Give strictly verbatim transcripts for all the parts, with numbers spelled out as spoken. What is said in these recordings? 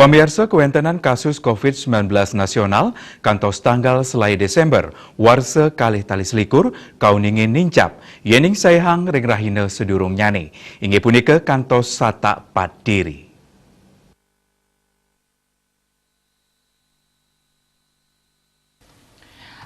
Pamiarsa, kawéntenan kasus covid sembilan belas nasional kantos tanggal selaé Désémber warsa kalih tali selikur kauningin nincap, yéning saihang ring rahina sadurungnyané, inggih punika kantos satak pat diri.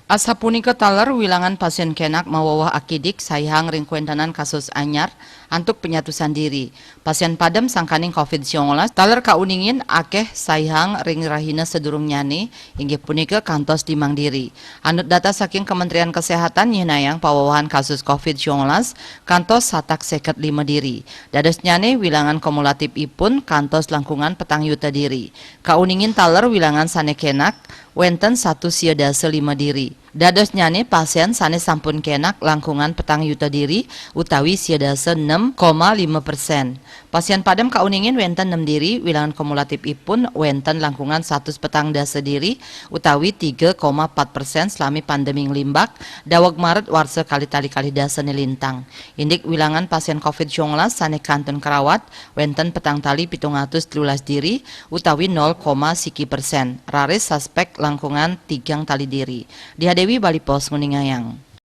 Asapunika taler wilangan pasién kénak maweweh akidik saihang ring kawéntenan kasus anyar antuk penyatusan diri. Pasién padem sangkaning covid sembilan belas taler kauningin akéh saihang ring rahina sadurungnyané, inggih punika kantos limang diri. Anut data saking Kementerian Kesehatan nyihnayang pawewehan kasus covid sembilan belas kantos satak séket lima diri. Dadosnyané wilangan kumulatifipun kantos langkungan petang yuta diri. Kauningin taler wilangan sané kénak wénten satus sia dasa lima diri. Dadosnyané pasién sané sampun kénak langkungan petang yuta diri utawi sia dasa nem koma lima persen. Pasién padem kauningin wénten nem diri, wilangan kumulatifipun wénten langkungan satus petang dasa diri utawi tiga koma pat persen salami pandemi nglimbak, daweg Maret warsa kalih tali kalih dasa nélintang. Indik wilangan pasién covid sembilan belas sané kantun karawat wénten petang tali pitung atus telulas diri utawi nol koma siki persen, raris suspék langkungan tigang tali diri. Diah Déwi, Bali Post, nguningayang.